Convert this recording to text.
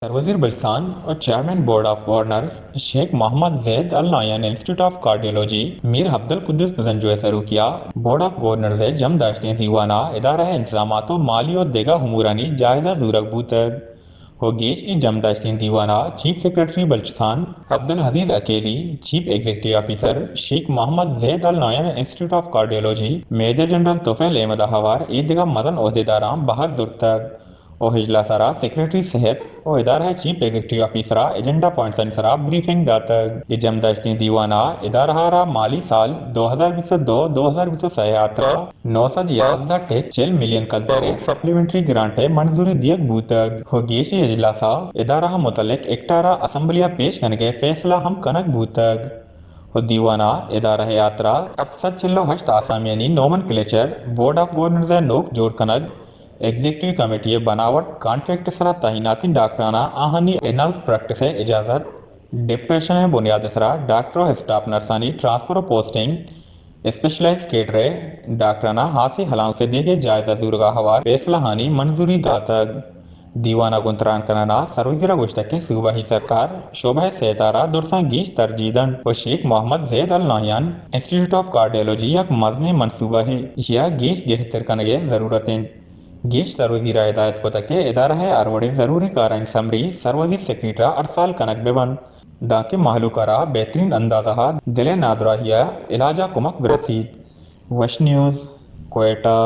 سروزیر بلوچستان ءُ chairman board of governors Sheikh Mohammed Zayed Al Nahyan institute of cardiology میر عبدالقدوس بزنجو ءِ سروکی ءَ بورڈ آف گورنرز ءِ جم داشتیں دیوان ءَ ادارہ ءِ انتظامات ءُ مالی ءُ دگہ امورانی جائزہ زورگ بوتگ ءُ گیش اے جم داشتیں دیوان ءَ chief secretary Balochistan Abdul Aziz Aqeeli, chief executive officer Sheikh Mohammed Zayed Al Nahyan institute of cardiology, major general Tufail Ahmed ءَ ہوار اے دگہ مزن عہدیداراں بہر زرتگ۔ ءُ اجلاس ءَ را سیکرٹری صحت ءُ ادارہ ءِ چیف ایگزیکٹو آفیسر ءَ ایجنڈا پوائنٹسانی سرا بریفنگ داتگ۔ اے جم داشتیں دیوان ءَ ادارہ ءَ را مالی سال دو ہزار بیست ءُ دو، دو ہزار بیست ءُ سئے ءِ ہاترا نو سد یازدہ ٹچ چل ملین کلدار ءِ سپلیمنٹری گرانٹ ءِ منظوری دیگ بوتگ ءُ گیشیں اجلاس ءَ ادارہ ءَ متعلق ایکٹ ءَ را اسمبلی ءَ پیش کنگ ءِ فیصلہ ہم کنگ بوتگ۔ ءُ دیوان ءَ ادارہ ءِ ہاترا ہپت سد چل ءُ ہشت آسامیانی نومن کلیچر، بورڈ آف گورنرز ءِ نوک جوڑ کنگ، ایگزیکٹو کمیٹی ءِ بناوٹ، کانٹریکٹ ءِ سرا تعیناتیں ڈاکٹراناں آہانی ان ہاؤس پریکٹس ءِ اجازت، ڈپٹیشن ءِ بنیاد ءِ سرا ڈاکٹر ءُ اسٹاف نرسانی ٹرانسفر ءُ پوسٹنگ، اسپیشلائزڈ کیڈر ءِ ڈاکٹراناں ہاسیں الائونس ءِ دیگ ءِ جائزہ زورگ ءَ ہوار فیصلہانی منظوری داتگ۔ دیوان ءَ گوں تران کنان ءَ سروزیر ءَ گوشتگ کہ صوبائی سرکار شعبہ ءِ صحت ءَ را درساں گیش ترجیح دنت ءُ شیخ Mohammed Zayed Al Nahyan institute of cardiology یک مزنیں منصوبہ ئے، ایشی ءَ گیش گہتر کنگ ءِ ضرورت انت۔ گیش سروزیر ءَ ہدایت کتگ کہ ادارہ ءِ ہر وڑیں ضروری کارانی سمری سروزیر سیکرٹری ءَ ارسال کنگ بہ بنت، دانکہ مہلوک ءَ را بہترین انداز ءَ دل ءِ نادراہی ءِ علاج ءَ کمک بہ رسیت۔ وش نیوز، کوئٹہ۔